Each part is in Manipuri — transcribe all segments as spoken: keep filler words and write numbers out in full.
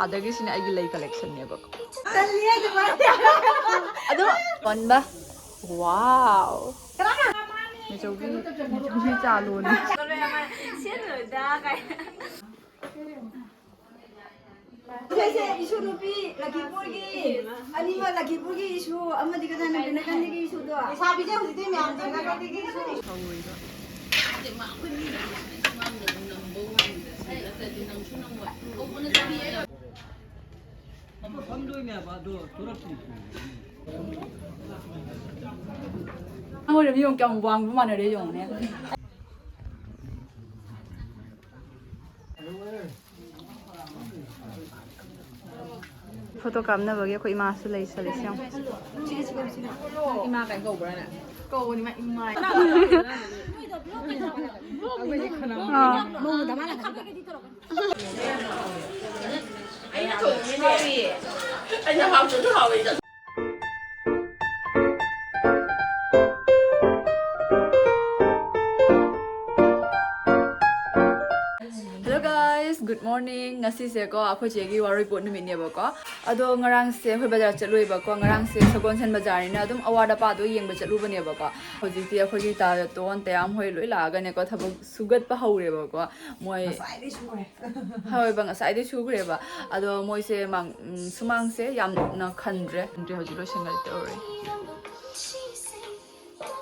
ꯑꯗꯒꯤ ꯁꯤꯅ ꯑꯩꯒꯤ ꯂꯩ collectionꯅꯦꯕꯀꯣ꯫ ꯑꯗꯣ ꯄꯟꯕ꯫ Wow. ꯃꯤꯆꯧꯕꯤ, ꯃꯤꯆꯧꯕꯤ ꯆꯥ ꯂꯣꯜꯂꯤ꯫ ꯁꯦꯠꯂꯨꯔꯗ ꯀꯥꯏ꯫ ꯁꯦ, ꯁꯦ, ꯏꯁꯨ ꯅꯨꯄꯤ ꯂꯈꯤꯄꯨꯔꯒꯤ, ꯑꯅꯤꯃꯛ ꯂꯈꯤꯄꯨꯔꯒꯤ ꯏꯁꯨ, ꯑꯃꯗꯤ ꯀꯗꯥꯏꯅꯣ ꯕꯤꯅꯀꯟꯗꯒꯤ ꯏꯁꯨꯗꯣ? ꯂꯩꯁꯥꯕꯤꯁꯦ ꯍꯧꯖꯤꯛꯇꯤ ꯃꯌꯥꯝ ꯊꯦꯡꯅꯕꯗꯒꯤ ꯏꯁꯨ꯫ ꯅꯪ ꯑꯣꯏꯔꯝ ꯌꯦꯡꯉꯨ, ꯀꯌꯥꯝ ꯋꯥꯡꯕ ꯃꯥꯟꯅꯔꯦ ꯌꯦꯡꯉꯨꯅꯦ꯫ ꯐꯣꯇꯣ ꯀꯥꯞꯅꯕꯒꯤ ꯑꯩꯈꯣꯏ ꯏꯃꯥꯁꯨ ꯂꯩꯁꯜꯂꯦ, ꯁꯤ ꯌꯦꯡꯉꯨ꯫ ꯏꯃꯥ ꯀꯥꯏ ꯀꯧꯕ꯭ꯔꯥꯅꯦ? ꯀꯧꯕꯅꯤ ꯃꯥ ꯏꯃꯥ꯫ ꯑꯥ꯫ ꯑꯩꯅ ꯊꯣꯡꯕꯁꯨ ꯍꯥꯎꯏ꯫ ꯑꯩꯅ ꯍꯥꯎꯇ꯭ꯔꯁꯨ ꯍꯥꯎꯏꯗ꯫ Hello guys, good morning. ꯉꯁꯤꯁꯦꯀꯣ ꯑꯩꯈꯣꯏ ꯆꯦꯒꯤ ꯋꯥꯔꯣꯏꯄꯣꯠ ꯅꯨꯃꯤꯠꯅꯦꯕꯀꯣ꯫ ꯑꯗꯣ ꯉꯔꯥꯡꯁꯦ ꯑꯩꯈꯣꯏ ꯕꯖꯥꯔ ꯆꯠꯂꯨꯏꯕꯀꯣ꯫ ꯉꯔꯥꯡꯁꯦ ꯁꯒꯣꯜꯁꯦꯟ ꯕꯖꯥꯔꯅꯤꯅ ꯑꯗꯨꯝ ꯑꯋꯥꯠ ꯑꯄꯥꯗꯣ ꯌꯦꯡꯕ ꯆꯠꯂꯨꯕꯅꯦꯕꯀꯣ꯫ ꯍꯧꯖꯤꯛꯇꯤ ꯑꯩꯈꯣꯏꯒꯤ ꯇꯥꯇꯣꯟ ꯇꯌꯥꯝ ꯍꯣꯏ ꯂꯣꯏ ꯂꯥꯛꯑꯒꯅꯦꯀꯣ ꯊꯕꯛ ꯁꯨꯒꯠꯄ ꯍꯧꯔꯦꯕꯀꯣ꯫ ꯃꯣꯏ ꯉꯁꯥꯏꯗꯩ ꯁꯨꯔꯦ꯫ ꯍꯣꯏꯕ, ꯉꯁꯥꯏꯗꯩ ꯁꯨꯈ꯭ꯔꯦꯕ꯫ ꯑꯗꯣ ꯃꯣꯏꯁꯦ ꯃꯥꯡ-, ꯎꯝ, ꯁꯨꯃꯥꯡꯁꯦ ꯌꯥꯝꯅ ꯈꯟꯗ꯭ꯔꯦ꯫ ꯈꯟꯗ꯭ꯔꯦ, ꯍꯧꯖꯤꯛ ꯂꯣꯏꯁꯟꯒꯗꯤ ꯇꯧꯔꯦ꯫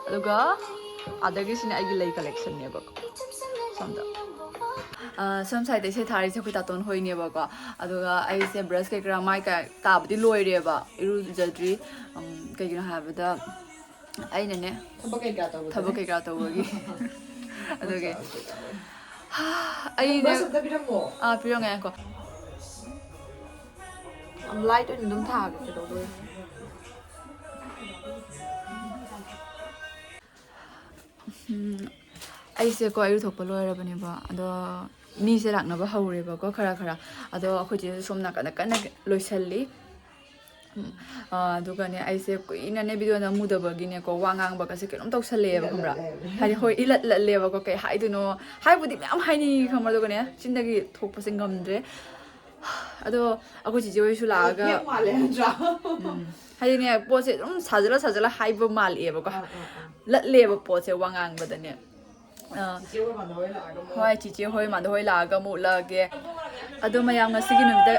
ꯑꯗꯨꯒ ꯑꯗꯒꯤ ꯁꯤꯅ ꯑꯩꯒꯤ ꯂꯩ collectionꯅꯦꯕꯀꯣ꯫ ꯁꯣꯝꯗ꯫ ꯑ, ꯁꯣꯝ sideꯇ ꯏꯁꯩ ꯊꯥꯔꯤꯁꯦ ꯑꯩꯈꯣꯏ ꯇꯥꯇꯣꯟ ꯍꯣꯏꯅꯦꯕꯀꯣ꯫ ꯑꯗꯨꯒ ꯑꯩꯁꯦ brush ꯀꯩꯀꯔꯥ ꯃꯥꯏ ꯀ-, ꯇꯥꯕꯗꯤ ꯂꯣꯏꯔꯦꯕ, ꯏꯔꯨꯖꯗ꯭ꯔꯤ꯫ ꯎꯝ, ꯀꯩꯒꯤꯅꯣ ꯍꯥꯏꯕꯗ ꯑꯩꯅꯅꯦ ꯊꯕꯛ ꯀꯩꯀꯥ ꯇꯧꯕꯗꯅꯦ꯫ ꯊꯕꯛ ꯀꯩꯀꯥ ꯇꯧꯕꯒꯤ꯫ ꯑꯗꯨꯒꯤ꯫ ꯃꯆꯥ ꯃꯆꯥ ꯇꯧꯕ꯫ ꯑꯩꯅ brush ꯑꯝꯇ ꯄꯤꯔꯝꯃꯣ꯫ ꯑꯥ, ꯄꯤꯔꯝꯒꯦ, ꯉꯥꯏꯈꯣ꯫ ꯌꯥꯝ light ꯑꯣꯏꯅ ꯑꯗꯨꯝ ꯊꯥꯒꯦ, ꯀꯩꯗꯧꯗꯣꯏꯅꯣ? ꯎꯝ, ꯑꯩꯁꯦꯀꯣ ꯏꯔꯨꯊꯣꯛꯄ ꯂꯣꯏꯔꯕꯅꯦꯕ, ꯑꯗꯣ ꯃꯤꯁꯦ ꯂꯥꯛꯅꯕ ꯍꯧꯔꯦꯕꯀꯣ ꯈꯔ ꯈꯔ꯫ ꯑꯗꯣ ꯑꯩꯈꯣꯏ ꯆꯦꯁꯨ ꯁꯣꯝ ꯅꯥꯀꯟꯗ ꯀꯟꯅ ꯂꯣꯏꯁꯜꯂꯤ꯫ ꯎꯝ, ꯑꯥ, ꯑꯗꯨꯒꯅꯦ ꯑꯩꯁꯦ ꯀꯨꯏꯅꯅꯦ video ꯅꯝꯃꯨꯗꯕꯒꯤꯅꯦꯀꯣ ꯋꯥ ꯉꯥꯡꯕꯒꯁꯦ ꯀꯩꯅꯣꯝ ꯇꯧꯁꯜꯂꯛꯑꯦꯕ, ꯈꯪꯕ꯭ꯔꯥ? ꯏꯂꯠ ꯂꯠꯂꯦꯕ꯫ ꯍꯥꯏꯗꯤ ꯍꯣꯏ, ꯏꯂꯠ ꯂꯠꯂꯦꯕꯀꯣ, ꯀꯩ ꯍꯥꯏꯗꯣꯏꯅꯣ? ꯍꯥꯏꯕꯨꯗꯤ ꯃꯌꯥꯝ ꯍꯥꯏꯅꯤꯡꯉꯤ, ꯈꯪꯕ꯭ꯔꯥ? ꯑꯗꯨꯒꯅꯦ ꯆꯤꯟꯗꯒꯤ ꯊꯣꯛꯄꯁꯦ ꯉꯝꯗ꯭ꯔꯦ꯫ ꯑꯗꯣ ꯑꯩꯈꯣꯏ ꯆꯤꯆꯦ ꯍꯣꯏꯁꯨ ꯂꯥꯛꯑꯒ, ꯍꯦꯛ ꯃꯥꯜꯂꯦ ꯅꯠꯇ꯭ꯔꯥ? ꯎꯝ, ꯍꯥꯏꯗꯤꯅꯦ, ꯄꯣꯠꯁꯦ ꯑꯗꯨꯝ ꯁꯥꯖꯜꯂ ꯁꯥꯖꯜꯂ ꯍꯥꯏꯕ ꯃꯥꯜꯂꯛꯑꯦꯕꯀꯣ꯫ ꯑꯥ, ꯑꯥ, ꯑꯥ꯫ ꯂꯠꯂꯦꯕ ꯄꯣꯠꯁꯦ ꯋꯥ ꯉꯥꯡꯕꯗꯅꯦ꯫ ꯑꯥ, ꯆꯤꯆꯦ ꯍꯣꯏ ꯃꯥꯟꯗ ꯍꯣꯏ ꯂꯥꯛꯑꯒ ꯑꯃꯨꯛ ꯍꯣꯏ, ꯆꯤꯆꯦ ꯍꯣꯏ ꯃꯥꯟꯗ ꯍꯣꯏ ꯂꯥꯛꯑꯒ ꯑꯃꯨꯛ ꯎꯠꯂꯛꯑꯒꯦ꯫ ꯑꯗꯣ ꯃꯌꯥꯝ ꯉꯁꯤꯒꯤ ꯅꯨꯃꯤꯠꯇ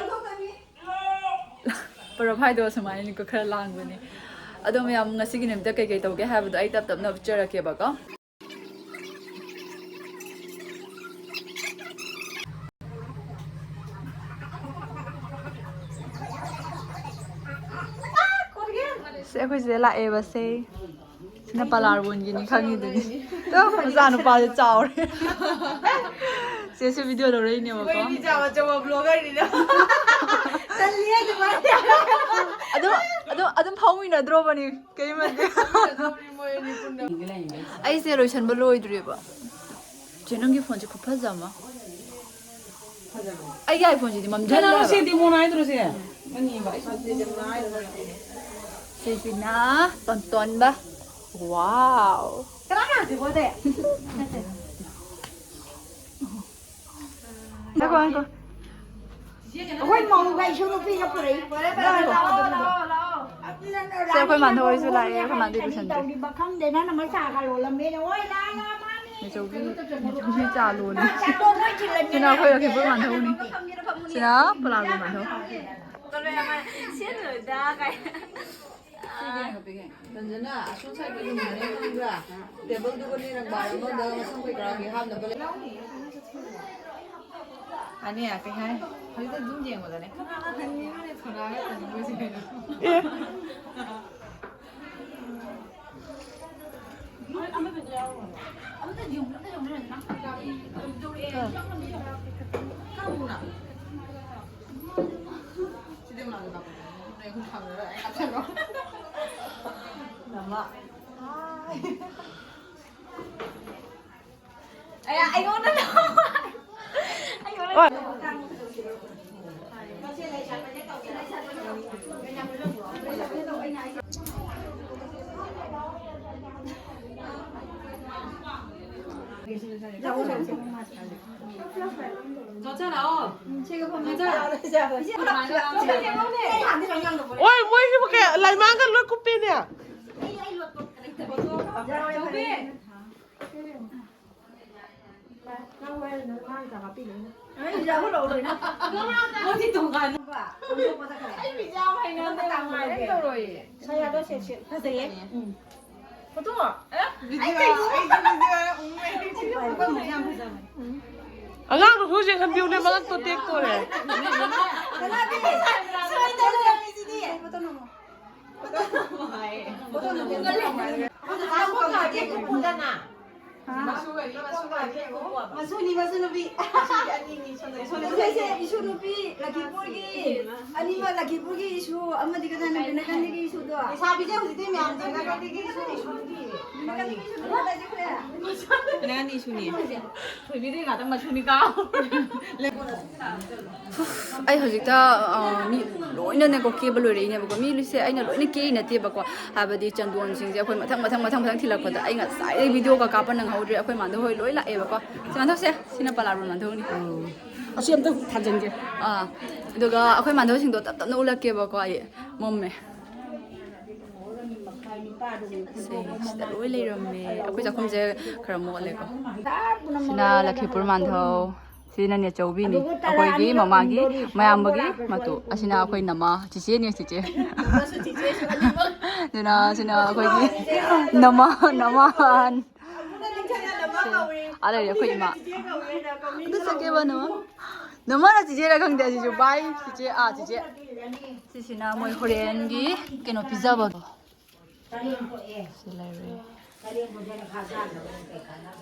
ꯄꯔꯞ ꯍꯥꯏꯗꯣ ꯁꯨꯃꯥꯏꯅꯅꯤꯀꯣ, ꯈꯔ ꯂꯥꯡꯕꯅꯦ꯫ ꯑꯗꯣ ꯃꯌꯥꯝ ꯉꯁꯤꯒꯤ ꯅꯨꯃꯤꯠꯇ ꯀꯩꯀꯩ ꯇꯧꯒꯦ ꯍꯥꯏꯕꯗꯣ ꯑꯩ ꯇꯞ ꯇꯞꯅ ꯎꯠꯆꯔꯛꯀꯦꯕꯀꯣ꯫ ꯁꯦ, ꯑꯩꯈꯣꯏ ꯁꯤꯗ ꯂꯥꯛꯑꯦꯕ ꯁꯦ꯫ ꯁꯤꯅ ꯄꯂꯥꯔꯕꯣꯟꯒꯤꯅꯤ ꯈꯪꯉꯤꯗꯨꯅꯤ꯫ ꯇꯣ, ꯃꯆꯥꯅꯨꯄꯥꯁꯦ ꯆꯥꯎꯔꯦ꯫ ꯆꯦꯁꯨ ꯚꯤꯗꯤꯑꯣ ꯂꯧꯔꯛꯏꯅꯦꯕꯀꯣ꯫ ꯃꯣꯏ ꯃꯤ ꯆꯥꯕ ꯑꯆꯧꯕ ꯕ꯭ꯂꯣꯒꯔꯅꯤꯅ꯫ ꯇꯜꯂꯤ ꯑꯗꯨꯃꯥꯏꯅ꯫ ꯑꯗꯨꯝ, ꯑꯗꯨꯝ, ꯑꯗꯨꯝ ꯐꯥꯎꯃꯤꯟꯅꯗ꯭ꯔꯣꯕꯅꯤ ꯀꯩꯃꯗꯤ꯫ ꯃꯣꯏ ꯑꯅꯤ ꯄꯨꯟꯅ꯫ ꯑꯩꯁꯦ ꯂꯣꯏꯁꯟꯕ ꯂꯣꯏꯗ꯭ꯔꯤꯕ꯫ ꯆꯦ, ꯅꯪꯒꯤ ꯐꯣꯟꯁꯦ ꯈꯨꯐꯖ ꯑꯃ꯫ ꯑꯩꯒꯤ ꯑꯥꯏꯐꯣꯟꯁꯤꯗꯤ ꯀꯩꯅꯣ ꯃꯝꯁꯤꯜꯂꯦꯕ꯫ ꯁꯤ ꯗꯦꯃꯣꯟ ꯍꯥꯏꯗ꯭ꯔꯣ ꯁꯤ? ꯅꯪꯒꯤ ꯏꯕ꯫ ꯁꯤꯁꯤꯅ ꯇꯣꯟꯇꯣꯟꯕ꯫ ꯋꯥꯎ꯫ ꯀꯅꯥ ꯀꯅꯥ ꯁꯤꯕꯣ ꯑꯇꯩ? ꯉꯥꯏꯈꯣ, ꯉꯥꯏꯈꯣ꯫ ꯑꯩꯈꯣꯏ ꯃꯧꯒ ꯏꯁꯨ ꯅꯨꯄꯤꯒ ꯄꯨꯔꯛꯏ꯫ ꯁꯦ, ꯑꯩꯈꯣꯏ ꯃꯥꯟꯗ ꯍꯣꯏꯁꯨ ꯂꯥꯛꯑꯦ, ꯑꯩꯈꯣꯏ ꯃꯥꯟꯗ ꯏꯔꯨꯁꯟꯗ꯭ꯔꯤ꯫ ꯇꯧꯔꯤꯕ ꯈꯪꯗꯦ, ꯅꯪꯅ ꯃꯣꯏ ꯆꯥꯒ ꯂꯣꯜꯂꯝꯃꯦꯅ꯫ ꯑꯣꯏ ꯂꯥ ꯂꯥ ꯃꯥꯅꯤ꯫ ꯃꯤꯆꯧꯕꯤ, ꯃꯤꯆꯧꯕꯤ ꯆꯥ ꯂꯣꯜꯂꯤ꯫ ꯆꯥ ꯂꯣꯟꯕ ꯊꯤꯜꯂꯝꯃꯦ꯫ ꯁꯤꯅ ꯑꯩꯈꯣꯏ ꯑꯀꯤꯕ ꯃꯥꯟꯗ ꯍꯧꯅꯤ꯫ ꯁꯤꯅ ꯄꯂꯥꯒ ꯃꯥꯟꯗ ꯍꯧ꯫ ꯁꯦꯠꯂꯣꯏꯗ ꯀꯥꯏ꯫ ꯔꯟꯖꯅꯥ, ꯑꯁꯣꯝ ꯁꯥꯏꯗ ꯔꯨꯝꯗꯅꯦ ꯈꯪꯕ꯭ꯔꯥ? ꯇꯦꯕꯜꯗꯨꯒꯅꯦ ꯔꯪꯕꯥꯏ ꯑꯃꯗ ꯃꯁꯝ ꯀꯩꯀꯥꯒꯤ ꯍꯥꯞꯅꯕ ꯂꯩ꯫ ꯑꯅꯦ, ꯀꯩ ꯍꯥꯏ? ꯍꯧꯖꯤꯛꯇ ꯑꯗꯨꯝ ꯌꯦꯡꯕꯗꯅꯦ ꯈꯪꯅꯤꯡꯕꯅꯦ, ꯊꯣꯔꯛꯑꯒ ꯇꯧꯅꯤꯡꯕꯁꯦ ꯀꯩꯅꯣ꯫ ꯁꯤꯗꯤ ꯃꯥꯒ ꯂꯥꯛꯄꯗ ꯅꯣꯏ ꯑꯍꯨꯝ ꯊꯥꯡꯅꯔ ꯑꯩ ꯉꯥꯛꯊꯔꯣ꯫ ꯅꯃ꯫ ꯑꯩ, ꯑꯩꯉꯣꯟꯗ ꯂꯧ꯫ ꯑꯩꯉꯣꯟꯗ ꯍꯣꯏ꯫ ꯑꯣꯏ, ꯃꯣꯏꯁꯤꯕꯨ ꯀꯌꯥ, ꯂꯥꯏꯃꯥꯡꯒ ꯂꯣꯏ ꯀꯨꯞꯄꯤꯅꯦ꯫ ꯐꯖꯩꯌꯦ꯫ ꯎꯝ꯫ ꯐꯣꯇꯣ? ꯑꯦ? ꯚꯤꯗꯤꯑꯣ, ꯑꯩꯒꯤ ꯚꯤꯗꯤꯑꯣ ꯎꯝ꯫ ꯑꯉꯥꯡꯗꯣ ꯍꯧꯖꯤꯛ ꯍꯟꯕꯤꯌꯨꯅꯦ, ꯃꯉꯛꯇꯣ ꯇꯦꯛꯇꯣꯔꯦ꯫ ꯁꯣꯏꯗꯅ ꯂꯩꯔꯝꯃꯤꯁꯤꯗꯤ꯫ ꯐꯣꯇꯣ ꯅꯝꯃꯣ꯫ ꯐꯣꯇꯣ ꯅꯝꯃꯣ꯫ ꯐꯣꯇꯣ ꯅꯝꯃꯣ꯫ ꯃꯁꯨꯅꯤ, ꯃꯁꯨ ꯅꯨꯄꯤ꯫ ꯁꯦ, ꯁꯦ, ꯏꯁꯨ ꯅꯨꯄꯤ ꯂꯛꯈꯤꯄꯨꯔꯒꯤ, ꯑꯅꯤꯃꯛ ꯂꯛꯈꯤꯄꯨꯔꯒꯤ ꯏꯁꯨ, ꯑꯃꯗꯤ ꯀꯅꯥꯅꯣ? ꯕꯤꯅꯀꯥꯟꯇꯒꯤ ꯏꯁꯨꯗꯣ꯫ ꯂꯩꯁꯥꯕꯤꯁꯦ ꯍꯧꯖꯤꯛꯇꯤ ꯃꯌꯥꯝ ꯕꯤꯅꯀꯥꯟꯇꯒꯤ ꯏꯁꯨ, ꯏꯁꯨ ꯅꯨꯄꯤ꯫ ꯕꯤꯅꯀꯥꯟꯇꯒꯤ ꯏꯁꯨ ꯅꯨꯄꯤ ꯂꯩꯈ꯭ꯔꯦ꯫ ꯕꯤꯅꯀꯥꯟꯇꯒꯤ ꯏꯁꯨꯅꯤ꯫ ꯊꯣꯏꯕꯤꯗꯤ ꯉꯥꯛꯇꯪ ꯃꯁꯨꯅꯤ ꯀꯥꯎ꯫ ꯑꯩ ꯍꯧꯖꯤꯛꯇ, ꯑ, ꯃꯤ ꯂꯣꯏꯅꯅꯦꯀꯣ ꯀꯦꯕ ꯂꯣꯏꯔꯛꯏꯅꯦꯕꯀꯣ꯫ ꯃꯤꯁꯦ ꯑꯩꯅ ꯂꯣꯏꯅ ꯀꯦꯔꯤ ꯅꯠꯇꯦꯕꯀꯣ꯫ ꯍꯥꯏꯕꯗꯤ ꯆꯟꯗꯣꯟꯁꯤꯡꯁꯦ ꯑꯩꯈꯣꯏ ꯃꯊꯪ, ꯃꯊꯪ, ꯃꯊꯪ, ꯃꯊꯪ ꯊꯤꯜꯂꯛꯄꯗ ꯑꯩ ꯉꯁꯥꯏꯗꯒꯤ ꯚꯤꯗꯤꯑꯣꯒ ꯀꯥꯞꯄ ꯅꯪꯍꯧꯗ꯭ꯔꯦ꯫ ꯑꯩꯈꯣꯏ ꯃꯥꯟꯗꯧ ꯍꯣꯏ ꯂꯣꯏ ꯂꯥꯛꯑꯦꯕꯀꯣ꯫ ꯁꯤ ꯃꯥꯟꯗꯧꯁꯦ, ꯁꯤꯅ ꯄꯂꯥꯔꯣꯟ ꯃꯥꯟꯗꯧꯅꯤ꯫ ꯑꯁꯤ ꯑꯝꯇ ꯊꯥꯖꯤꯟꯒꯦ꯫ ꯑꯥ, ꯑꯗꯨꯒ ꯑꯩꯈꯣꯏ ꯃꯥꯟꯗꯧꯁꯤꯡꯗꯣ ꯇꯞ ꯇꯞꯅ ꯎꯠꯂꯛꯀꯦꯕꯀꯣ ꯑꯩ꯫ ꯃꯝꯃꯦ꯫ ꯁꯦ, ꯁꯤꯗ ꯂꯣꯏ ꯂꯩꯔꯝꯃꯦ꯫ ꯑꯩꯈꯣꯏ ꯆꯥꯛꯈꯨꯝꯁꯦ ꯈꯔ ꯃꯣꯠꯂꯦꯀꯣ꯫ ꯁꯤꯅ ꯂꯛꯈꯤꯄꯨꯔ ꯃꯥꯟꯗꯧ꯫ ꯁꯤꯅ ꯅꯦꯆꯧꯕꯤꯅꯤ, ꯑꯩꯈꯣꯏꯒꯤ ꯃꯃꯥꯒꯤ ꯃꯌꯥꯝꯕꯒꯤ ꯃꯇꯨ꯫ ꯑꯁꯤꯅ ꯑꯩꯈꯣꯏ ꯅꯃꯥ, ꯆꯤꯆꯦꯅꯦ, ꯆꯤꯆꯦ꯫ ꯑꯗꯨꯅ ꯁꯤꯅ ꯑꯩꯈꯣꯏꯒꯤ ꯅꯃꯥ, ꯅꯃꯥꯍꯟ꯫ ꯑꯥ ꯂꯩꯔꯦ ꯑꯩꯈꯣꯏ ꯏꯃꯥ꯫ ꯑꯗꯨ ꯆꯠꯀꯦꯕ ꯅꯃꯥ꯫ ꯅꯃꯥꯅ ꯆꯤꯆꯦꯔ ꯈꯪꯗꯦ ꯑꯁꯤꯁꯨ꯫ ꯕꯥꯏ ꯆꯤꯆꯦ, ꯑꯥ, ꯆꯤꯆꯦ꯫ ꯁꯤꯁꯤꯅ ꯃꯣꯏ ꯍꯣꯔꯦꯟꯒꯤ ꯀꯩꯅꯣ ꯄꯤꯖꯕꯗꯣ꯫ ꯁꯤ ꯂꯩꯔꯦ꯫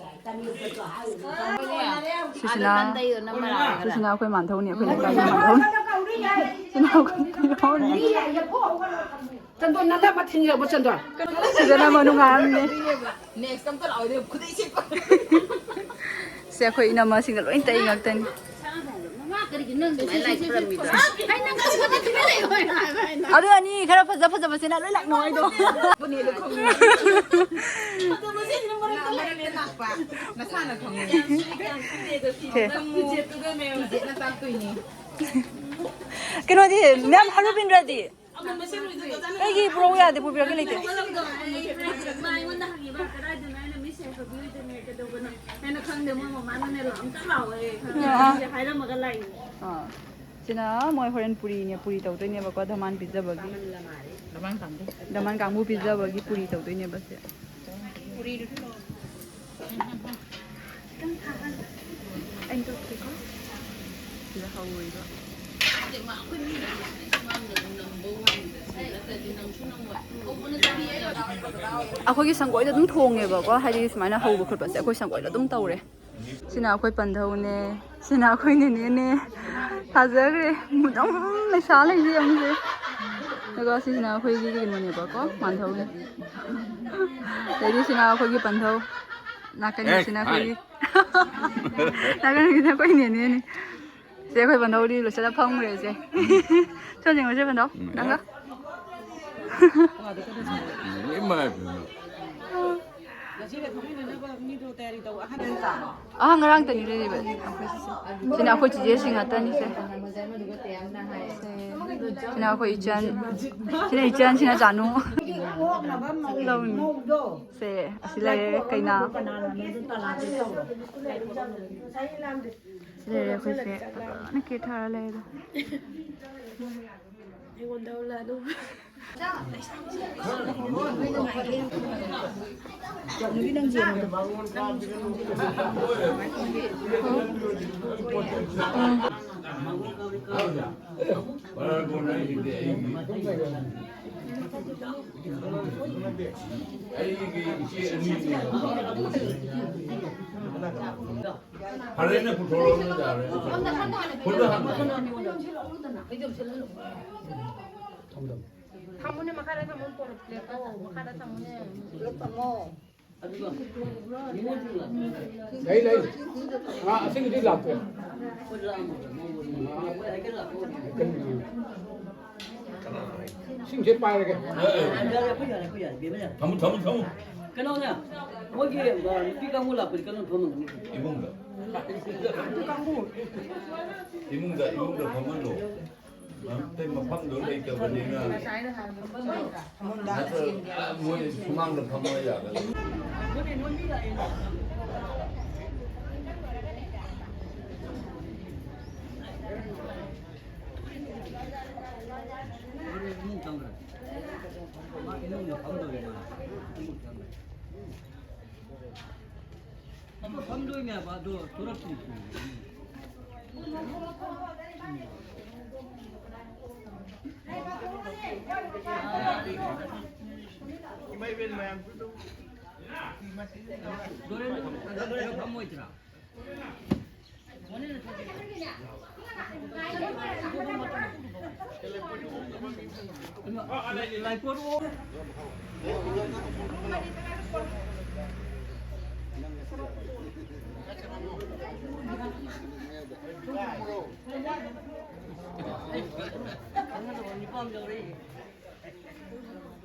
ꯁꯤꯁꯤꯅ, ꯁꯤꯁꯤꯅ ꯑꯩꯈꯣꯏ ꯃꯥꯟꯊꯧꯅꯤ, ꯑꯩꯈꯣꯏ ꯂꯩꯀꯥꯏꯒꯤ ꯃꯥꯟꯊꯧꯅꯤ꯫ ꯁꯤꯅ ꯑꯩꯈꯣꯏ ꯃꯥꯟꯊꯧꯅꯤ꯫ ꯆꯟꯗꯣꯟ, ꯅꯪꯅ ꯑꯃ ꯊꯤꯟꯈ꯭ꯔꯕꯣ, ꯆꯟꯗꯣꯟ? ꯁꯤꯗꯅ ꯑꯃ ꯅꯨꯡꯉꯥꯏꯔꯝꯅꯤ꯫ ꯁꯦ, ꯑꯩꯈꯣꯏ ꯏꯅꯝꯃꯁꯤꯡꯅ ꯂꯣꯏ ꯇꯛꯏ ꯉꯥꯛꯇꯅꯤ꯫ ꯀꯔꯤꯒꯤꯅꯣ ꯅꯪ ꯁꯨꯃꯥꯏꯅ ꯂꯥꯏ ꯈꯨꯔꯝꯃꯤꯗꯣ? ꯑꯩ ꯅꯪ ꯀꯔꯤꯒꯤꯅꯣ ꯇꯨꯃꯤꯟ ꯂꯩꯌꯣ ꯍꯥꯏꯕ, ꯍꯥꯏꯕ, ꯍꯥꯏꯕ꯫ ꯑꯗꯨ ꯑꯅꯤ ꯈꯔ ꯐꯖ ꯐꯖꯕꯁꯤꯅ ꯂꯣꯏ ꯂꯥꯛꯅꯧ ꯍꯥꯏꯗꯣ꯫ ꯐꯖꯕꯁꯤꯡꯁꯤꯅ ꯃꯔꯛꯇ ꯂꯩꯔꯦ ꯂꯥꯛꯄ꯫ ꯅꯁꯥꯅ ꯈꯪꯉꯦ꯫ ꯁꯦ꯫ ꯈꯪꯉꯨ꯫ ꯐꯤꯖꯦꯠꯇꯨꯗꯅꯦ꯫ ꯐꯤꯖꯦꯠꯅ ꯇꯥꯛꯇꯣꯏꯅꯦ꯫ ꯀꯩꯅꯣꯗꯤ, ꯃꯦꯝ ꯍꯔꯨꯕꯤꯟꯗ꯭ꯔꯗꯤ? ꯑꯩꯒꯤ ꯄꯨꯔꯛꯎ ꯌꯥꯗꯦ, ꯄꯨꯕꯤꯔꯛꯀꯦ ꯂꯩꯇꯦ꯫ ꯃꯥ ꯑꯩꯉꯣꯟꯗ ꯍꯪꯉꯤꯕ, "ꯀꯗꯥꯏꯗꯅꯣ?" ꯑꯩꯅ, "ꯃꯤꯁ ꯍꯦꯟ ꯍꯣꯕꯤ ꯍꯣꯏꯗꯅꯦ, ꯀꯩꯗꯧꯕꯅꯣ?" ꯑꯩꯅ, "ꯈꯪꯗꯦ, ꯃꯣꯏ ꯃꯃꯥꯅꯅꯦ ꯂꯥꯛꯑꯣ, ꯑꯝꯇ ꯂꯥꯛꯑꯣꯌꯦ, ꯑꯥ꯫ ꯍꯥꯏꯔꯝꯃꯒ ꯂꯥꯛꯏꯅꯦ"꯫ ꯑꯥ꯫ ꯁꯤꯅ ꯃꯣꯏ ꯍꯣꯔꯦꯟ ꯄꯨꯔꯤꯅꯦ, ꯄꯨꯔꯤ ꯇꯧꯗꯣꯏꯅꯦꯕꯀꯣ, ꯙꯃꯥꯟ ꯄꯤꯖꯕꯒꯤ꯫ ꯙꯃꯥꯟ ꯀꯥꯡꯕꯨ꯫ ꯙꯃꯥꯟ ꯀꯥꯡꯕꯨ ꯄꯤꯖꯕꯒꯤ ꯄꯨꯔꯤ ꯇꯧꯗꯣꯏꯅꯦꯕ ꯁꯦ꯫ ꯑꯩꯅ ꯇꯧꯊꯣꯛꯀꯦꯀꯣ꯫ ꯁꯤꯗ ꯍꯧꯔꯤꯕ꯫ ꯑꯩꯈꯣꯏꯒꯤ ꯁꯪꯒꯣꯏꯗ ꯑꯗꯨꯝ ꯊꯣꯡꯉꯦꯕꯀꯣ, ꯍꯥꯏꯗꯤ ꯁꯨꯃꯥꯏꯅ ꯍꯧꯕ ꯈꯣꯠꯄꯁꯦ ꯑꯩꯈꯣꯏ ꯁꯪꯒꯣꯏꯗ ꯑꯗꯨꯝ ꯇꯧꯔꯦ꯫ ꯁꯤꯅ ꯑꯩꯈꯣꯏ ꯄꯟꯊꯧꯅꯦ, ꯁꯤꯅ ꯑꯩꯈꯣꯏ ꯅꯦꯅꯦꯅꯦ꯫ ꯐꯖꯈ꯭ꯔꯦ, ꯑꯗꯨꯝ ꯂꯩꯁꯥ ꯂꯩꯁꯦ ꯌꯦꯡꯉꯨꯁꯦ꯫ ꯑꯗꯨꯒ ꯁꯤꯁꯤꯅ ꯑꯩꯈꯣꯏꯒꯤ ꯀꯩꯅꯣꯅꯦꯕꯀꯣ, ꯄꯟꯊꯧꯅꯦ꯫ ꯑꯗꯩꯗꯤ ꯁꯤꯅ ꯑꯩꯈꯣꯏꯒꯤ ꯄꯟꯊꯧ, ꯅꯥꯀꯟꯒꯤꯁꯤꯅ ꯑꯦ, ꯑꯩꯈꯣꯏꯒꯤ, ꯅꯥꯀꯟꯒꯤꯁꯤꯅ ꯑꯩꯈꯣꯏ ꯅꯦꯅꯦꯅꯦ꯫ ꯁꯦ, ꯑꯩꯈꯣꯏ ꯄꯟꯊꯧꯗꯤ ꯂꯣꯏꯁꯤꯜꯂ ꯐꯝꯈ꯭ꯔꯦ ꯁꯦ꯫ ꯁꯣꯝ ꯌꯦꯡꯉꯨꯁꯦ ꯄꯟꯊꯧ, ꯎꯝ, ꯅꯪꯒ꯫ ꯏꯃꯥꯏ ꯄꯦꯝꯃ꯫ ꯉꯁꯤꯒ ꯊꯣꯛꯃꯤꯟꯅꯅꯕ ꯃꯤꯗꯣ ꯇꯌꯥꯔꯤ ꯇꯧ, ꯑꯍꯟ꯫ ꯑꯍꯟ ꯉꯔꯥꯡꯇꯅꯤ ꯂꯩꯔꯤꯕ꯫ ꯁꯤꯅ ꯑꯩꯈꯣꯏ ꯆꯤꯆꯦꯁꯤꯡ ꯉꯥꯛꯇꯅꯤꯁꯦ꯫ ꯁꯤꯅ ꯑꯩꯈꯣꯏ ꯏꯆꯟ, ꯁꯤꯅ ꯏꯆꯟ, ꯁꯤꯅ ꯆꯥꯅꯨ꯫ ꯂꯧꯅꯤ꯫ ꯁꯦ, ꯑꯁꯤ ꯂꯩꯔꯦ ꯀꯩꯅꯥ꯫ ꯁꯤ ꯂꯩꯔꯦ ꯑꯩꯈꯣꯏꯁꯦ ꯐꯖꯅ ꯀꯦꯊꯔ ꯂꯩꯔꯦ꯫ ꯑꯩꯉꯣꯟꯗ ꯎꯠꯂꯛꯑꯅꯨ꯫ ꯐꯔꯦꯅꯦ, ꯄꯨꯊꯣꯔꯛꯑꯣ, ꯌꯥꯔꯦ꯫ ꯐꯣꯟꯗ ꯍꯪꯉꯣ꯫ ꯊꯝꯃꯨꯅꯦ, ꯃꯈꯥꯗ ꯊꯝꯃꯨ, ꯄꯣꯔꯛ-, ꯄ꯭ꯂꯦꯠꯇꯣ ꯃꯈꯥꯗ ꯊꯝꯃꯨꯅꯦ꯫ ꯄꯨꯂꯞ ꯊꯝꯃꯣ꯫ ꯑꯗꯨꯒ ꯅꯤꯉꯣꯜꯁꯤꯡ ꯂꯥꯛꯄ ꯂꯩ, ꯂꯩ꯫ ꯑꯥ, ꯑꯁꯤꯒꯤꯗꯤ ꯂꯥꯛꯇ꯭ꯔꯦ꯫ ꯑꯩꯈꯣꯏ ꯂꯥꯛꯑꯝꯃꯒ ꯃꯣꯏ ꯃꯣꯏ ꯍꯥꯏꯒꯠ ꯂꯥꯛꯄ ꯑꯣꯏꯔꯗꯤ ꯏꯁꯤꯡꯁꯦ ꯄꯥꯏꯔꯒꯦ꯫ ꯌꯥꯔꯦ, ꯑꯩꯈꯣꯏ ꯌꯥꯔꯦ, ꯑꯩꯈꯣꯏ ꯌꯥꯔꯦ, ꯕꯦꯝꯃ ꯌꯥꯔꯦ꯫ ꯊꯝꯃꯨ, ꯊꯝꯃꯨ, ꯊꯝꯃꯨ꯫ ꯀꯩꯅꯣꯅꯦ, ꯃꯣꯏꯒꯤ, ꯑ, ꯅꯨꯄꯤ ꯀꯥꯡꯕꯨ ꯂꯥꯛꯄꯗꯤ ꯀꯔꯝ ꯐꯝꯃꯝꯒꯅꯤ? ꯏꯃꯨꯡꯗ꯫ ꯏꯃꯨꯡꯗ, ꯏꯃꯨꯡꯗ ꯐꯝꯍꯜꯂꯣ꯫ ꯑꯇꯩ ꯃꯐꯝꯗꯣ ꯂꯩꯇꯕꯅꯤꯅ꯫ ꯅꯠꯇ꯭ꯔ, ꯑ, ꯃꯣꯏ ꯁꯨꯃꯥꯡꯗ ꯐꯝꯃ ꯌꯥꯒꯗ꯭ꯔꯣ? ꯑꯗꯣ ꯐꯝꯗꯣꯏꯅꯦ ꯍꯥꯏꯕ, ꯑꯗꯣ ꯊꯣꯔꯛꯇ꯭ꯔꯤ꯫ ꯏꯃꯥ ꯏꯕꯦꯟ ꯃꯌꯥꯝꯁꯨ ꯑꯗꯨꯝ ꯗꯣꯔꯦꯟ, ꯐꯝꯃꯣꯏꯗ꯭ꯔꯥ?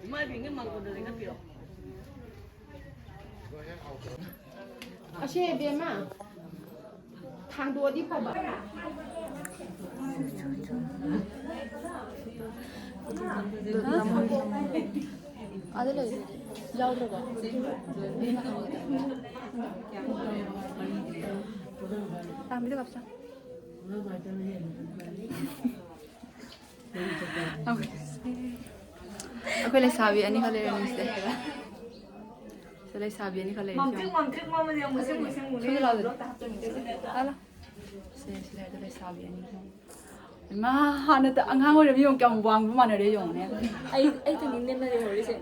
ꯏꯃꯥ ꯏꯕꯦꯟꯒꯤ ꯃꯥꯡꯒꯣꯟꯗ ꯂꯦꯡꯍꯟꯕꯤꯔꯣ꯫ ꯑꯁꯦ ꯏꯕꯦꯝꯃ, ꯊꯥꯡꯗꯣꯛꯑꯗꯤ ꯐꯕ꯫ ꯑꯥꯗ ꯂꯩ꯫ ꯌꯥꯎꯗ꯭ꯔꯕꯣ? ꯇꯥꯡꯕꯤꯗ ꯀꯥꯞꯆꯧ꯫ ꯑꯩꯈꯣꯏ ꯂꯩꯁꯥꯕꯤ ꯑꯅꯤꯈꯛ ꯂꯩꯔꯝꯃꯤꯁꯦ꯫ ꯁꯤ ꯂꯩꯁꯥꯕꯤ ꯑꯅꯤꯈꯛ ꯂꯩꯔꯤꯁꯦ ꯃꯝꯇ꯭ꯔꯤꯛ ꯌꯦꯡꯉꯣ꯫ ꯃꯝꯇ꯭ꯔꯤꯛ ꯃꯝꯃꯗꯤ ꯑꯃꯨꯛ ꯁꯤ ꯃꯨꯁꯤꯡ ꯃꯨꯅꯤ ꯁꯣꯝꯗ ꯂꯥꯎꯗꯣ꯫ ꯌꯦꯡꯉꯨ, ꯕ꯭ꯂꯣꯛꯇ ꯍꯥꯞꯆꯤꯟꯒꯦ꯫ ꯁꯤꯗ꯫ ꯂꯥꯛꯑꯣ, ꯂꯥꯛꯑꯣ꯫ ꯁꯦ, ꯁꯤ ꯂꯩꯔꯦ, ꯂꯩꯁꯥꯕꯤ ꯑꯅꯤ꯫ ꯏꯃꯥ, ꯍꯥꯟꯅ ꯇ-, ꯑꯉꯥꯡ ꯑꯣꯏꯔꯝꯃꯤ ꯌꯦꯡꯉꯨ, ꯀꯌꯥꯝ ꯋꯥꯡꯕ ꯃꯥꯟꯅꯔꯦ ꯌꯦꯡꯉꯨꯅꯦ꯫ ꯑꯩ, ꯑꯩ ꯇꯨꯡ ꯏꯟ ꯂꯦꯞꯅꯔꯦ ꯍꯧꯔꯤꯁꯦ꯫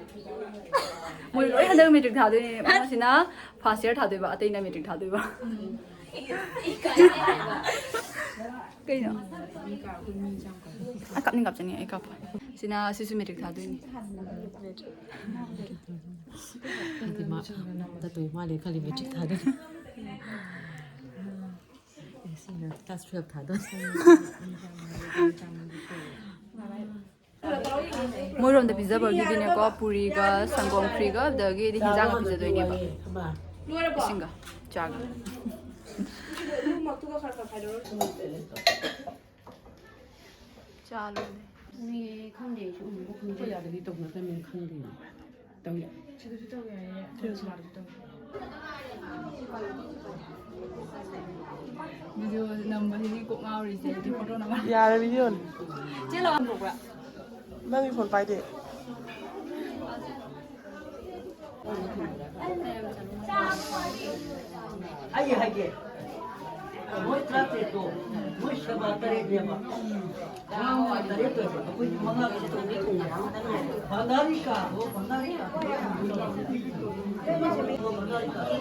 ꯃꯣꯏ ꯂꯣꯏ ꯍꯟꯗꯛ ꯃꯦꯇ꯭ꯔꯤꯛ ꯊꯥꯗꯣꯏꯅꯦ꯫ ꯑꯃꯁꯤꯅ ꯐꯥꯔꯁ ꯏꯌꯔ ꯊꯥꯗꯣꯏꯕ, ꯑꯇꯩꯅ ꯃꯦꯇ꯭ꯔꯤꯛ ꯊꯥꯗꯣꯏꯕ꯫ ꯀꯩꯅꯣ? ꯑꯩ ꯀꯥꯞꯅꯤꯡ ꯀꯥꯞꯆꯅꯤꯡꯉꯦ, ꯑꯩ ꯀꯥꯞꯄꯣꯏ꯫ ꯁꯤꯅ ꯁꯤꯁꯨ ꯃꯦꯇ꯭ꯔꯤꯛ ꯊꯥꯗꯣꯏꯅꯤ꯫ ꯍꯥꯏꯗꯤ ꯃꯥ ꯇꯠꯇꯣꯏ ꯃꯥꯜꯂꯦ ꯈꯜꯂꯤ ꯃꯦꯇ꯭ꯔꯤꯛ ꯊꯥꯗꯣꯏꯅꯤ꯫ ꯑꯦ, ꯁꯤꯅ ꯀ꯭ꯂꯥꯁ ꯇꯨꯌꯦꯜꯐ ꯊꯥꯗꯣꯏꯅꯤ꯫ ꯃꯣꯏꯔꯣꯝꯗ ꯄꯤꯖꯕꯒꯤꯗꯤꯅꯦꯀꯣ, ꯄꯨꯔꯤꯒ ꯁꯪꯒꯣꯝ ꯈ꯭ꯔꯤꯒ ꯑꯗꯒꯤꯗꯤ ꯍꯤꯟꯖꯥꯡꯒ ꯄꯤꯖꯗꯣꯏꯅꯦꯕ꯫ ꯏꯁꯤꯡꯒ ꯆꯥꯒ꯫ ꯆꯥ ꯂꯣꯜꯂꯦ꯫ ꯃꯤ ꯈꯪꯗꯦ, ꯑꯩꯁꯨ ꯎꯕꯨ ꯈꯪꯗꯦ꯫ ꯑꯩꯈꯣꯏ ꯑꯥꯗꯗꯤ ꯇꯧꯅꯗꯕꯅꯤꯅ ꯈꯪꯗꯦ꯫ ꯇꯧ ꯌꯥ-, ꯁꯤꯗꯁꯨ ꯇꯧ ꯌꯥꯏꯌꯦ, ꯑꯩꯈꯣꯏ ꯁꯤꯗꯁꯨ꯫ ꯃꯥꯗꯁꯨ ꯇꯧ꯫ ꯚꯤꯗꯤꯑꯣ ꯅꯝꯕꯁꯤꯗꯤ ꯀꯣꯛ ꯉꯥꯎꯔꯤꯁꯦ, ꯑꯩꯗꯤ ꯐꯣꯇꯣ ꯅꯝꯕ꯫ ꯌꯥꯔꯦ, ꯚꯤꯗꯤꯑꯣꯅꯤ꯫ ꯆꯦ ꯂꯥꯛꯑꯣ꯫ ꯅꯪꯒꯤ ꯐꯣꯟ ꯄꯥꯏꯗꯦ꯫ ꯑꯩ ꯍꯥꯏꯒꯦ, ꯃꯣꯏ ꯇꯔꯥꯇꯔꯦꯠꯇꯣ, ꯃꯣꯏ ꯁꯦꯕꯥ ꯇꯔꯦꯠꯅꯦꯕ꯫ ꯃꯉꯥ ꯃꯉꯥ ꯇꯔꯦꯠ ꯇꯧꯋꯦꯕ, ꯑꯩꯈꯣꯏꯗꯤ ꯃꯉꯥ ꯈꯛꯇ ꯇꯧꯕ ꯊꯣꯡꯉꯦ꯫ ꯚꯟꯗꯥꯔꯤ ꯀꯥꯗꯣ, ꯚꯟꯗꯥꯔꯤ ꯀꯥꯗꯣ, ꯚꯟꯗꯥꯔꯤ ꯀꯥꯗꯣ꯫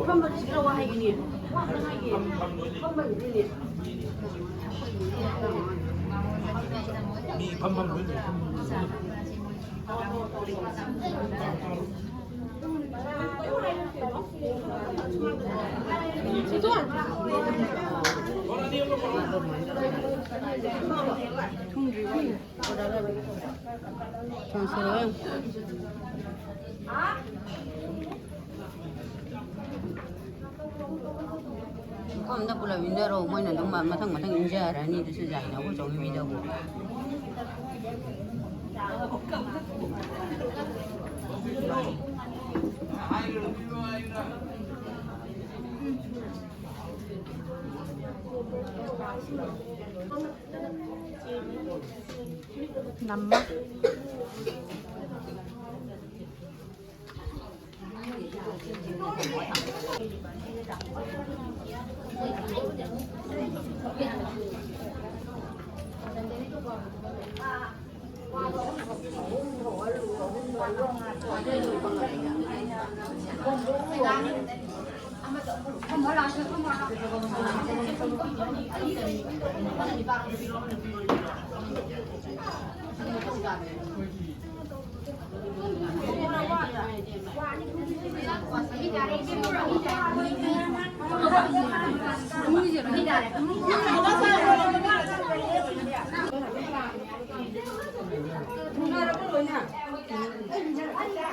ꯐꯝꯕꯗꯤ ꯁꯤꯗ ꯋꯥ ꯍꯥꯏꯒꯤꯅꯤ꯫ ꯋꯥ ꯍꯥꯏꯒꯤ꯫ ꯐꯝꯕꯗꯤ ꯃꯤ ꯐꯝꯐꯝ ꯂꯣꯏ ꯂꯩ꯫ ꯊꯨꯡꯗ꯭ꯔꯤꯕꯣ? ꯃꯐꯝꯗ ꯄꯨꯂꯞ ꯏꯟꯖꯔꯣ, ꯃꯣꯏꯅ ꯑꯗꯨꯝ ꯃꯊꯪ ꯃꯊꯪ ꯏꯟꯖꯔꯅꯤ꯫ ꯑꯗꯨꯁꯨ ꯌꯥꯏꯅ ꯑꯩꯈꯣꯏ ꯆꯧꯃꯤꯟꯕꯤꯗꯕꯨ꯫ ꯅꯝꯃ꯫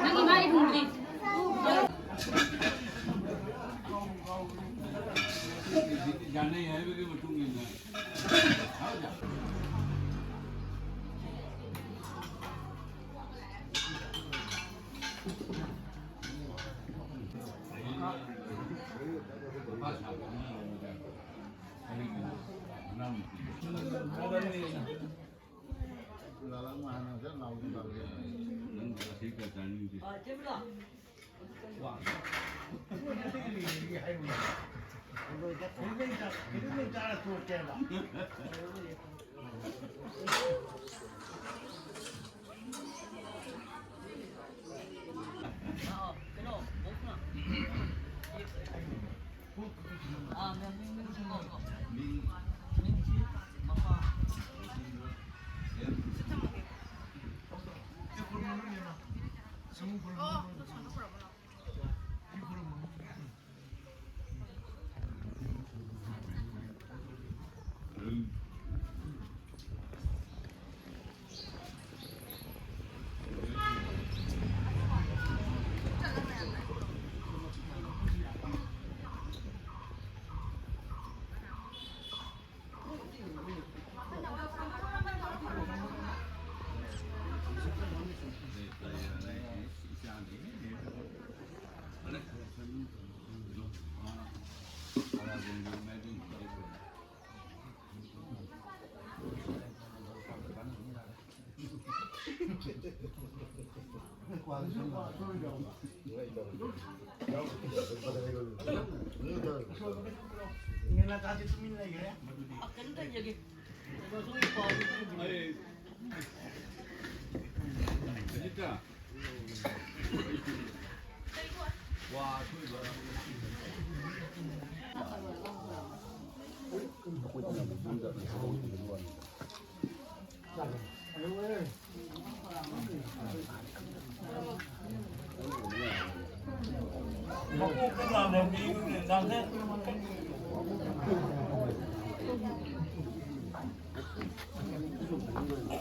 ꯅꯪꯒꯤ ꯃꯥꯏ ꯍꯨꯝꯗ꯭ꯔꯤ꯫ ꯌꯥꯅꯩ ꯍꯥꯏꯕꯒꯤ ꯃꯇꯨꯡ ꯏꯟꯅ꯫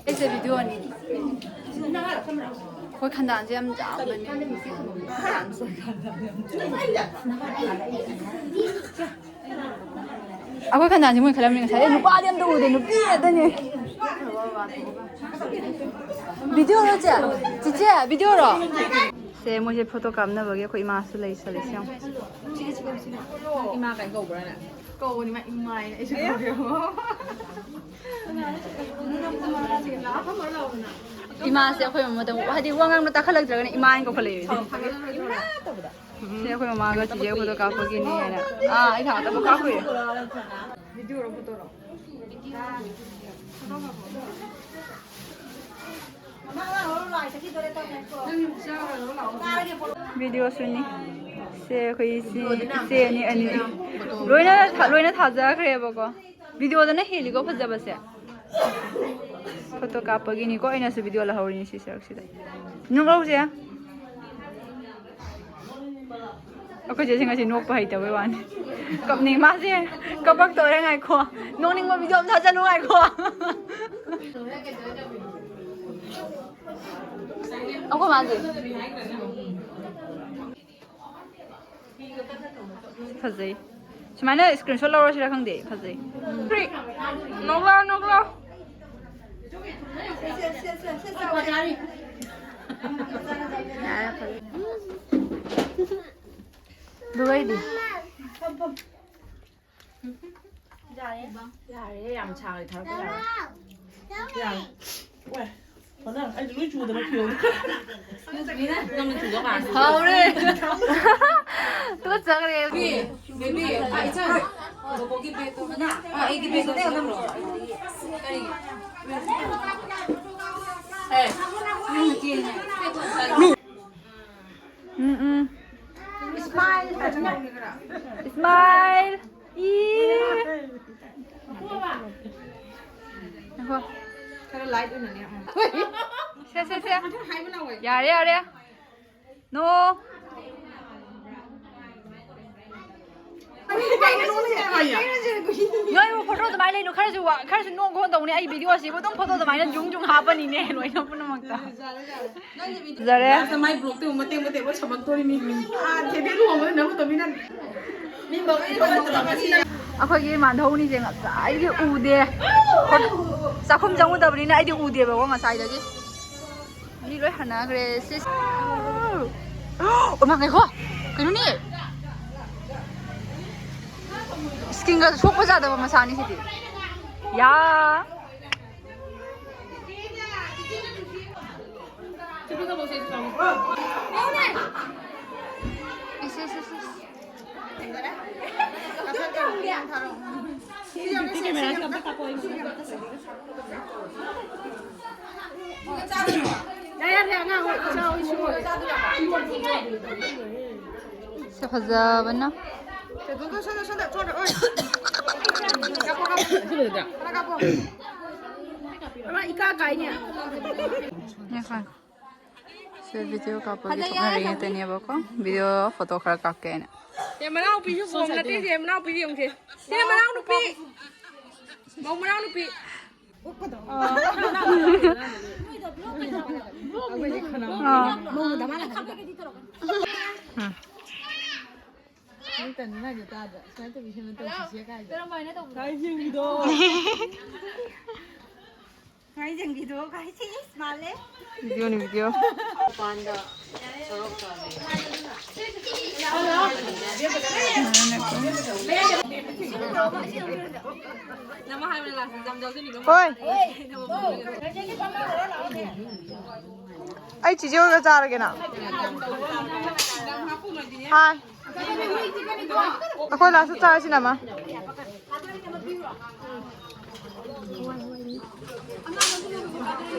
ꯑꯩꯁꯦ ꯚꯤꯗꯤꯑꯣꯅꯤ꯫ ꯑꯩꯈꯣꯏ ꯈꯟꯗꯥꯟꯁꯦ ꯌꯥꯝ ꯆꯥꯎꯕꯅꯦ꯫ ꯑꯩꯈꯣꯏ ꯈꯟꯗꯥꯟꯁꯦ ꯃꯣꯏ ꯈꯜꯂꯝꯃꯤ ꯉꯁꯥꯏ, "ꯑꯦ, ꯅꯨꯄꯥꯗꯤ ꯑꯝꯇ ꯎꯗꯦ, ꯅꯨꯄꯤ ꯉꯥꯛꯇꯅꯦ"꯫ ꯚꯤꯗꯤꯑꯣꯔꯣ ꯆꯦ? ꯆꯤꯆꯦ, ꯚꯤꯗꯤꯑꯣꯔꯣ? ꯁꯦ, ꯃꯣꯏꯁꯦ ꯐꯣꯇꯣ ꯀꯥꯞꯅꯕꯒꯤ ꯑꯩꯈꯣꯏ ꯏꯃꯥꯁꯨ ꯂꯩꯁꯜꯂꯤꯁꯦ ꯌꯦꯡꯉꯣ꯫ ꯏꯃꯥ ꯀꯩꯅꯣ ꯀꯧꯕ꯭ꯔꯥꯅꯦ? ꯀꯧꯕꯅꯤ ꯃꯥ ꯏꯃꯥꯏꯅ ꯑꯩꯁꯨ ꯀꯧꯋꯦꯕ꯫ ꯏꯃꯥꯁꯦ ꯑꯩꯈꯣꯏ ꯃꯃꯥꯗ ꯍꯥꯏꯗꯤ ꯋꯥ ꯉꯥꯡꯕ ꯇꯥꯈꯠꯂꯛꯇ꯭ꯔꯒꯅ ꯏꯃꯥ ꯍꯥꯏꯅ ꯀꯧꯈꯠꯂꯛꯏ꯫ ꯁꯤ ꯑꯩꯈꯣꯏ ꯃꯃꯥꯒ ꯆꯤꯆꯦ ꯐꯣꯇꯣ ꯀꯥꯞꯄꯒꯤꯅꯦ ꯍꯥꯏꯅ꯫ ꯑꯥ, ꯑꯩ ꯊꯥꯒꯠꯇꯕ ꯀꯥꯞꯄꯨꯏ꯫ ꯚꯤꯗꯤꯑꯣꯔꯣ ꯐꯣꯇꯣꯔꯣ? ꯚꯤꯗꯤꯑꯣꯁꯨꯅꯤ꯫ ꯁꯦ ꯑꯩꯈꯣꯏ ꯏꯆꯦ, ꯏꯆꯦ ꯑꯅꯤ, ꯑꯅꯤ꯫ ꯂꯣꯏꯅ ꯊꯥ-, ꯂꯣꯏꯅ ꯊꯥꯖꯈ꯭ꯔꯦꯕꯀꯣ꯫ ꯚꯤꯗꯤꯑꯣꯗꯅ ꯍꯦꯜꯂꯤꯀꯣ ꯐꯖꯕꯁꯦ꯫ ꯐꯣꯇꯣ ꯀꯥꯞꯄꯒꯤꯅꯤꯀꯣ ꯑꯩꯅꯁꯨ ꯚꯤꯗꯤꯑꯣ ꯂꯧꯍꯧꯔꯤꯅꯤ ꯁꯤ ꯁꯔꯨꯛꯁꯤꯗ꯫ ꯅꯣꯛꯍꯧꯁꯦ꯫ ꯑꯩꯈꯣꯏ ꯆꯦꯁꯦ ꯉꯁꯤ ꯅꯣꯛꯄ ꯍꯩꯇꯕꯩ ꯋꯥꯅꯤ꯫ ꯀꯞꯅꯤꯡ ꯃꯥꯁꯦ꯫ ꯀꯞꯄꯛꯇꯧꯔꯦ ꯉꯥꯏꯈꯣ꯫ ꯅꯣꯛꯅꯤꯡꯕ ꯚꯤꯗꯤꯑꯣ ꯑꯃ ꯊꯥꯖꯜꯂꯨ ꯉꯥꯏꯈꯣ꯫ ꯑꯩꯈꯣꯏ ꯃꯥꯁꯦ꯫ ꯐꯖꯩ꯫ ꯁꯨꯃꯥꯏꯅ screenshot ꯂꯧꯔꯁꯤꯔꯥ ꯈꯪꯗꯦ꯫ ꯐꯖꯩ꯫ ꯅꯣꯛꯂꯥꯎ, ꯅꯣꯛꯂꯥꯎ꯫ ꯑꯗꯨꯒ ꯑꯩꯗꯤ ꯌꯥꯔꯦ, ꯌꯥꯔꯦ, ꯌꯥꯝ ꯁꯥꯡꯅ ꯊꯥꯔꯛꯄ ꯌꯥꯔꯦ꯫ ꯌꯥꯔꯦ꯫ ꯋꯥꯏ꯫ ꯍꯣꯅ, ꯑꯩꯗꯤ ꯂꯣꯏ ꯆꯨꯗꯅ ꯐꯤꯔꯣꯜ꯫ ꯍꯥꯎꯔꯦ꯫ ꯇꯨꯀꯠꯆꯈ꯭ꯔꯦ꯫ ꯕꯦꯕꯤ, ꯕꯦꯕꯤ, ꯑ, ꯏꯆꯥ꯫ ꯕꯣꯕꯣꯒꯤ ꯕꯦꯒꯇꯣ ꯃꯅꯥ꯫ ꯑ, ꯑꯩꯒꯤ ꯕꯦꯒꯇꯣ ꯅꯪ ꯅꯝꯃꯣ꯫ ꯀꯔꯤꯒꯤ? ꯎꯝ, ꯎꯝ꯫ Smile꯫ Smile꯫ ꯏ꯫ ꯉꯥꯏꯈꯣ꯫ ꯈꯔ light ꯑꯣꯏꯅꯅꯦ꯫ ꯎꯝ꯫ ꯁꯦ, ꯁꯦ, ꯁꯦ꯫ ꯌꯥꯔꯦ, ꯌꯥꯔꯦ꯫ No꯫ ꯅꯣꯏꯕꯨ photo ꯑꯗꯨꯃꯥꯏꯅ ꯂꯩꯅꯨ꯫ ꯈꯔꯁꯨ ꯋꯥ-, ꯈꯔꯁꯨ ꯅꯣꯛ ꯈꯣꯠ ꯇꯧꯅꯤ꯫ ꯑꯩ video ꯁꯤꯕꯨ ꯑꯗꯨꯝ photo ꯑꯗꯨꯃꯥꯏꯅ ꯖꯨꯝ ꯖꯨꯝ ꯍꯥꯞꯄꯅꯤꯅꯦ ꯂꯣꯏꯅ ꯄꯨꯝꯅꯃꯛꯇ꯫ ꯐꯖꯔꯦ꯫ Last ꯃꯥꯏ vlogꯇ ꯑꯃꯨꯛ ꯃꯇꯦꯛ ꯃꯇꯦꯛ ꯂꯣꯏ ꯁꯝꯃꯛꯇꯣꯔꯤꯃꯤ꯫ ꯑꯥ, ꯊꯦꯕꯦ ꯂꯨꯍꯣꯡꯕꯗ ꯅꯝꯒꯗꯕꯅꯤꯅ꯫ ꯑꯩꯈꯣꯏꯒꯤ ꯃꯥꯟꯙꯧꯅꯤꯁꯦ ꯉꯁꯥꯏꯗꯒꯤ ꯎꯗꯦ꯫ ꯆꯥꯛꯈꯨꯝ ꯆꯪꯉꯨꯗꯕꯅꯤꯅ ꯑꯩꯗꯤ ꯎꯗꯦꯕꯀꯣ ꯉꯁꯥꯏꯗꯒꯤ꯫ ꯃꯤ ꯂꯣꯏ ꯍꯟꯅꯈ꯭ꯔꯦ꯫ ꯁꯤꯁ-, ꯑꯣ, ꯃꯥ, ꯉꯥꯏꯈꯣ꯫ ꯀꯩꯅꯣꯅꯦ? Skinꯒ ꯁꯣꯛꯄ ꯌꯥꯗꯕ ꯃꯆꯥꯅꯤ ꯁꯤꯗꯤ꯫ ꯌꯥ꯫ ꯏꯁ, ꯏꯁ, ꯏꯁ, ꯏꯁ꯫ ꯁꯦ ꯐꯖꯕꯅ꯫ ꯏꯀꯥ ꯀꯥꯏꯅꯦ꯫ ꯉꯥꯏꯈꯣ, ꯉꯥꯏꯈꯣ꯫ ꯁꯤ video ꯀꯥꯞꯄꯒꯤ ꯊꯣꯛꯅꯔꯤ ꯉꯥꯛꯇꯅꯦꯕꯀꯣ꯫ Video, photo ꯈꯔ ꯀꯥꯞꯀꯦ ꯍꯥꯏꯅ꯫ ꯁꯦ ꯃꯅꯥꯎꯄꯤꯁꯨ ꯄꯣꯝ ꯅꯠꯇꯦ, ꯁꯦ ꯃꯅꯥꯎꯄꯤꯁꯦ ꯌꯦꯡꯉꯨꯁꯦ꯫ ꯁꯦ ꯃꯅꯥꯎꯅꯨꯄꯤ꯫ ꯃꯧ ꯃꯅꯥꯎꯅꯨꯄꯤ꯫ ꯑꯥ꯫ ꯎꯝ꯫ ꯅꯪ ꯇꯟꯕ ꯅꯥꯏꯗꯦ ꯇꯥꯗ꯫ ꯁꯨꯃꯥꯏꯅ ꯇꯧꯕꯤ, ꯁꯨꯃꯥꯏꯅ ꯇꯧꯕꯤ, ꯆꯤꯆꯦ ꯀꯥꯏꯗ꯫ ꯀꯔꯝꯃꯥꯏꯅ ꯇꯧꯕꯅꯣ? ꯉꯥꯏꯖꯪꯕꯤꯗꯣ ꯀꯥꯏꯁꯦ ꯏꯁ ꯃꯥꯜꯂꯦ꯫ ꯚꯤꯗꯤꯑꯣꯅꯤ ꯚꯤꯗꯤꯑꯣ꯫ ꯍꯣꯏ꯫ ꯑꯩ ꯆꯤꯆꯦ ꯍꯣꯏꯒ ꯆꯥꯔꯒꯦꯅ꯫ ꯍꯥꯏ꯫ ꯑꯩꯈꯣꯏ ꯂꯥꯁꯇ ꯆꯥꯔꯁꯤꯅ ꯑꯃ꯫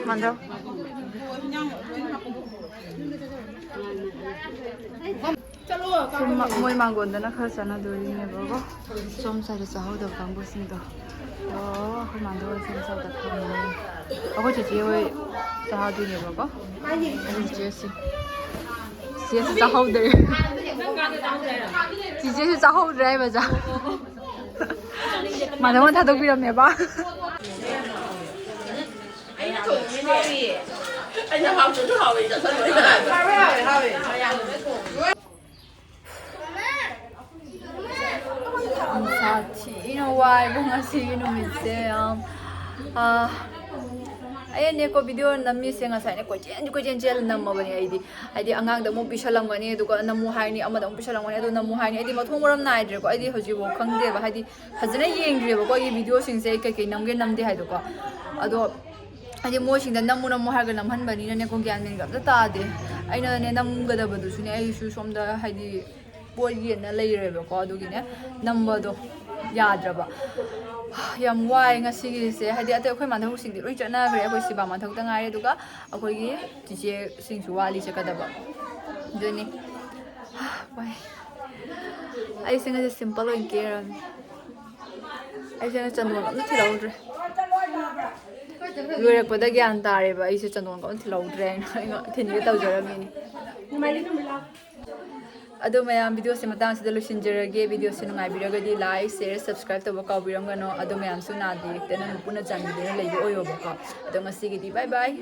ꯃꯥꯟꯗ꯭ꯔꯣ? ꯁꯨꯝ ꯃ- ꯃꯣꯏ ꯃꯥꯡꯒꯣꯟꯗꯅ ꯈꯔ ꯆꯥꯟꯅꯗꯣꯔꯤꯅꯦꯕꯀꯣ꯫ ꯁꯣꯝ ꯁ꯭ꯋꯥꯏꯗ ꯆꯥꯍꯧꯗꯕ ꯀꯥꯡꯕꯨꯁꯤꯡꯗꯣ꯫ ꯑꯣ, ꯑꯩꯈꯣꯏ ꯃꯥꯟꯗꯣ ꯁꯣꯝ ꯁ꯭ꯋꯥꯏꯗ ꯐꯝꯃꯤ꯫ ꯑꯩꯈꯣꯏ ꯆꯤꯆꯦ ꯍꯣꯏ ꯆꯥꯗꯣꯏꯅꯦꯕꯀꯣ꯫ ꯑꯩꯈꯣꯏ ꯆꯤꯆꯦꯁꯤ꯫ ꯆꯤꯆꯦꯁꯨ ꯆꯥꯍꯧꯗ꯭ꯔꯦ꯫ ꯆꯤꯆꯦꯁꯨ ꯆꯥꯍꯧꯗ꯭ꯔꯦ ꯍꯥꯏꯕ ꯆꯥ꯫ ꯃꯥꯟꯗꯣ ꯊꯥꯗꯣꯛꯄꯤꯔꯝꯃꯦꯕ꯫ ꯑꯩꯅ ꯊꯣꯡꯕ ꯃꯤꯅꯦ꯫ ꯑꯩꯅ ꯍꯥꯎꯇ꯭ꯔꯁꯨ ꯍꯥꯎꯋꯦ ꯆꯥꯁꯜꯂꯣ꯫ ꯍꯥꯎꯋꯦ, ꯍꯥꯎꯋꯦ, ꯍꯥꯎꯋꯦ꯫ ꯃꯌꯥꯝꯅ ꯊꯣꯡꯕ꯫ ꯌꯥꯝ ꯁꯥꯊꯤꯅ ꯋꯥꯏꯕ ꯉꯁꯤꯒꯤ ꯅꯨꯃꯤꯠꯁꯦ ꯌꯥꯝ꯫ ꯑꯥ, ꯑꯩꯅꯅꯦꯀꯣ ꯚꯤꯗꯤꯑꯣ ꯅꯝꯃꯤꯁꯦ ꯉꯁꯥꯏꯅꯦ ꯀꯣꯏꯆꯦꯟ ꯀꯣꯏꯆꯦꯟ ꯆꯦꯜꯂ ꯅꯝꯃꯕꯅꯦ ꯑꯩꯗꯤ꯫ ꯍꯥꯏꯗꯤ ꯑꯉꯥꯡꯗ ꯑꯃꯨꯛ ꯄꯤꯁꯜꯂꯝꯒꯅꯤ, ꯑꯗꯨꯒ ꯅꯝꯃꯨ ꯍꯥꯏꯅꯤ, ꯑꯃꯗ ꯑꯃꯨꯛ ꯄꯤꯁꯜꯂꯝꯒꯅꯤ, ꯑꯗꯨ ꯅꯝꯃꯨ ꯍꯥꯏꯅꯤ꯫ ꯑꯩꯗꯤ ꯃꯊꯣꯡ ꯃꯔꯝ ꯅꯥꯏꯗ꯭ꯔꯦꯀꯣ꯫ ꯑꯩꯗꯤ ꯍꯧꯖꯤꯛꯐꯥꯎ ꯈꯪꯗꯦꯕ꯫ ꯍꯥꯏꯗꯤ ꯐꯖꯅ ꯌꯦꯡꯗ꯭ꯔꯤꯕꯀꯣ ꯑꯩꯒꯤ ꯚꯤꯗꯤꯑꯣꯁꯤꯡꯁꯦ, ꯑꯩ ꯀꯩꯀꯩ ꯅꯝꯒꯦ ꯅꯝꯗꯦ ꯍꯥꯏꯗꯣꯀꯣ꯫ ꯑꯗꯣ ꯍꯥꯏꯗꯤ ꯃꯣꯏꯁꯤꯡꯗ ꯅꯝꯃꯨ ꯅꯝꯃꯨ ꯍꯥꯏꯔꯒ ꯅꯝꯍꯟꯕꯅꯤꯅꯅꯦꯀꯣ, ꯒ꯭ꯌꯥꯟ ꯃꯦꯟꯒ ꯑꯝꯇ ꯇꯥꯗꯦ꯫ ꯑꯩꯅꯅꯦ ꯅꯝꯒꯗꯕꯗꯨꯁꯨꯅꯦ ꯑꯩꯁꯨ ꯁꯣꯝꯗ ꯍꯥꯏꯗꯤ ꯄꯣꯠ ꯌꯦꯟꯅ ꯂꯩꯔꯦꯕꯀꯣ꯫ ꯑꯗꯨꯒꯤꯅꯦ ꯅꯝꯕꯗꯣ ꯌꯥꯗ꯭ꯔꯕ꯫ ꯌꯥꯝ ꯋꯥꯏ ꯉꯁꯤꯒꯤꯁꯦ꯫ ꯍꯥꯏꯗꯤ ꯑꯇꯩ ꯑꯩꯈꯣꯏ ꯃꯥꯟꯗꯧꯁꯤꯡꯗꯤ ꯂꯣꯏ ꯆꯠꯅꯈ꯭ꯔꯦ, ꯑꯩꯈꯣꯏ ꯁꯤꯕꯥ ꯃꯥꯟꯊꯧꯇ ꯉꯥꯏꯔꯦ꯫ ꯑꯗꯨꯒ ꯑꯩꯈꯣꯏꯒꯤ ꯆꯤꯆꯦꯁꯤꯡꯁꯨ ꯋꯥꯠꯂꯤ ꯆꯠꯀꯗꯕ꯫ ꯑꯗꯨꯅꯤ꯫ ꯋꯥꯏ꯫ ꯑꯩꯁꯦ ꯉꯁꯤ ꯁꯤꯝꯄꯜ ꯑꯣꯏꯅ ꯀꯦꯔꯝꯃꯤ꯫ ꯑꯩꯁꯦ ꯉꯁꯤ ꯆꯟꯗꯣꯟ ꯑꯝꯇ ꯊꯤꯜꯍꯧꯗ꯭ꯔꯦ꯫ ꯂꯣꯏꯔꯛꯄꯗ ꯒ꯭ꯌꯥꯟ ꯇꯥꯔꯦꯕ ꯑꯩꯁꯦ ꯆꯟꯗꯣꯟꯒ ꯑꯝꯇ ꯊꯤꯜꯍꯧꯗ꯭ꯔꯦ ꯍꯥꯏꯅ ꯑꯩꯅ ꯊꯤꯟꯒꯦ ꯇꯧꯖꯔꯝꯃꯤꯅꯤ꯫ ꯑꯗꯣ ꯃꯌꯥꯝ, ꯚꯤꯗꯤꯑꯣꯁꯦ ꯃꯇꯥꯡꯁꯤꯗ ꯂꯣꯏꯁꯤꯟꯖꯔꯒꯦ꯫ ꯚꯤꯗꯤꯑꯣꯁꯦ ꯅꯨꯡꯉꯥꯏꯕꯤꯔꯒꯗꯤ like, share, subscribe ꯇꯧꯕ ꯀꯥꯎꯕꯤꯔꯝꯒꯅꯣ꯫ ꯑꯗꯣ ꯃꯌꯥꯝꯁꯨ ꯅꯥꯗ ꯌꯦꯛꯇꯅ ꯄꯨꯟꯅ ꯆꯥꯟꯕꯤꯗꯨꯅ ꯂꯩꯕ ꯑꯣꯏꯌꯣꯕꯀꯣ꯫ ꯑꯗꯣ ꯉꯁꯤꯒꯤꯗꯤ bye bye꯫